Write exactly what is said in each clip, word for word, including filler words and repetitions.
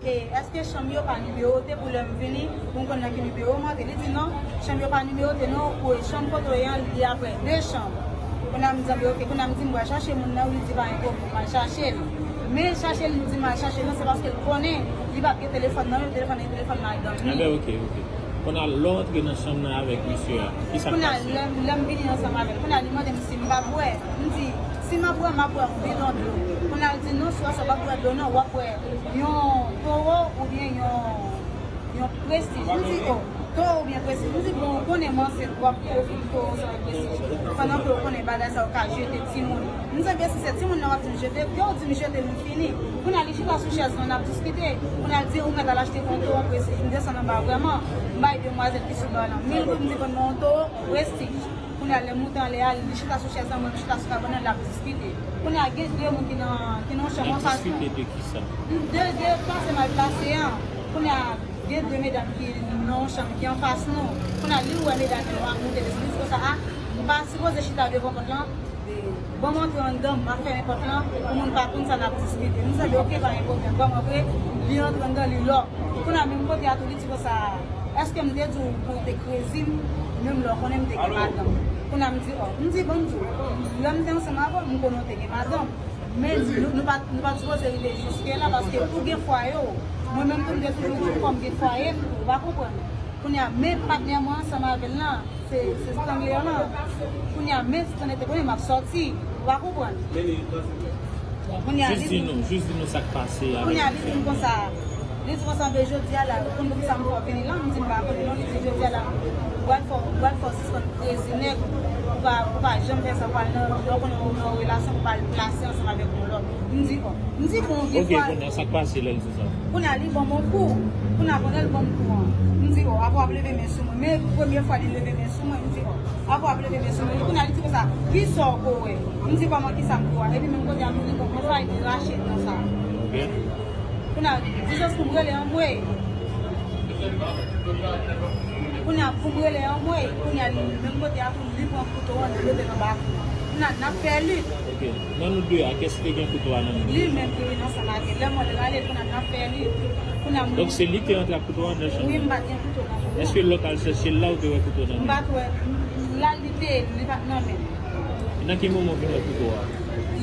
E èske chanm yo pa nimewote pou lè m vini, pou m konn nan ki nimewo m antre? Li di non, chanm yo pa nimewote non, pou chanm kote w ye an, li aprè de chanm. Kounye a m di, anben, oke, kounye a m di, m pral chache moun nan, li di pa gen pwoblèm, m al chache l. Men chache l, li di m al chache l, non, se paske l konnen li p ap gen telefòn nan men l, telefòn nan, telefòn madanm li. Anben, oke, oke. Kounye a, lè w antre nan chanm nan avèk misye a, ki sa k pase? Kounye a, lè, lè m vini ansanm avè l, kounye a, li mande m si m p ap bwè. M di, si m ap bwè, m ap bwè yon bidon dlo. Kounye a, l di, non, swa sa w p ap bwè dlo, non, w ap bwè yon towo oubyen yon, yon prestij. M di, o, towo oubyen prestij. M di, bon, ou konnen m ansent, w ap pwofite towo sa prestij. Pandan ke w konnen bagay sa yo ka jete timoun. M sanble si se timoun nan w ap di m jete, ke w di m jete, nou fini. Kounye a, li chita sou chèz lan, n ap diskite. Kounye a, l di, ou mèt al achte yon towo prestij. M desann anba vrèman. M bay demwazèl ki sou ba lan mil goud, m di, vann mwen yon towo prestij. Kounye a, lè m moute anlè a, li chita sou chèz lan, mwen m chita sou kabann nan, l ap diskite. Kounye a, gen de moun ki nan, ki nan yon chanm anfas nou. N ap diskite de ki sa? De, de plase mal plase an. Kounye a, gen de medam ki nan yon chanm ki anfas nou. Kounye a, li wè medam yo ap moute desann, li di konsa, a, m pa sipoze chita devan pòt lan, e, ban m antre anndan, m ap fèmen pòt lan, pou moun pa konn sa n ap diskite. M sanble, oke, pa gen pwoblèm, ban m antre, li antre anndan, li lòk. Kounye a, menm kote a tou, li di konsa, èske m te di w pou w te krezi m, menm lè w konnen m te gen madanm? Kounye a, m di, o, m di, bon, m di w, lè m te ansanm avè w, m konnen w te gen madanm. Men nou, nou pa, nou pa t sipoze rive jiske la, paske ou gen fwaye w. Mwen menm tou, m te toujou di w fò m gen fwaye m, ou pa konprann. Kounye a, men patnè mwen ansanm avè l lan, se, se Stanley lan. Kounye a, men Stanley te konnen m ap sòti, ou pa konprann. Kounye a, jis di nou, jis di nou sa k pase avèk misye. Kounye a, li di m konsa, li di konsa, men jodi a la, ou konn poukisa m fè w vini la? M di m pa konnen non, li di jodi a la, ou pral fè, ou pral fè w sispann krezi nèg, ou pa, ou pa janm fè sa, ou pral nan, nan, nan, nan relasyon, ou pral plase ansanm avèk yon lòt. M di, o. M di, bon, gen fwa. Ok, kounye a, sa k pase lè l di sa? Kounye a, li ban m yon kou. Kounye a, pandan l ban m kou an, m di, o, apre w ap leve men sou mwen. Men premye fwa li leve men sou mwen, m di, o, apre w ap leve men sou mwen. Kounye a, li di konsa, kisa w ko wè? M di, kòman kisa m ko wè? Epi menm kote a, m di, bon, konsa, li rache nan sa. Ok. Kounye a, di jis pou m rele anmwey. Kounye a, pou m rele anmwey. Kounye a, li menm kote a tou, li pran kouto an, li mete l anba kou. Kounye a, n ap fè lit. Ok. Nan nou de a, kiyès ki te gen kouto a nan men l? Li menm ki vin ansanm avè l. Lè m wè l rale l, kounye a, n ap fè lit. Kounye a, m... Donk, se li ki te rantre ak kouto a nan chanm nan? Wi, m pa t gen kouto nan men m. Èske lè w t al chèche l la, ou te wè kouto nan men l? M pa t wè. La, li te, li pa t nan men l. Nan ki moman w vin wè kouto a?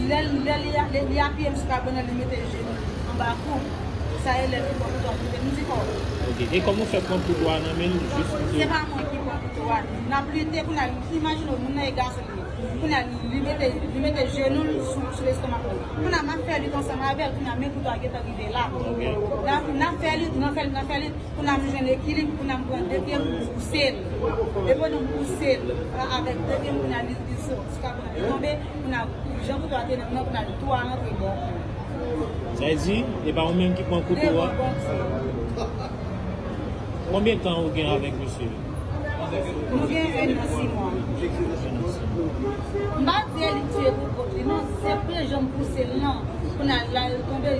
Lè, lè li, lè li apiye m sou kabann nan, li mete jenou l anba kou m. Sa e lè li pran kouto a, m di, m di, o. Ok. E kòman w fè pran kouto a nan men l jis pou... Se pa mwen ki pran kouto a. N ap lite, kounye a, imajine w, moun nan e gason li ye. Kounye a, li mete, li mete jenou l sou, sou lestomak mwen. Kounye a, m ap fè lit ansanm avè l, kounye a, men kouto a gentan rive la. Ok. N ap, n ap fè lit, n ap fè lit, n ap fè lit. Kounye a m jwenn ekilib, kounye a m pran de pye m pouse l. E pandan m pouse l, a, avèk de pye m, kounye a li, li soti, kounye a li tonbe, kounye a jan kouto a te nan men m nan, kounye a li tou a rantre bò kou m. Sa vle di, e pa ou menm ki pran kouto a? Rebòbòti. Konbyen tan ou gen avèk misye? Nou gen en an sis mwa. M pa di e li tiye pou kont li, non, se jan m pouse l lan, kounye a la, l tonbe.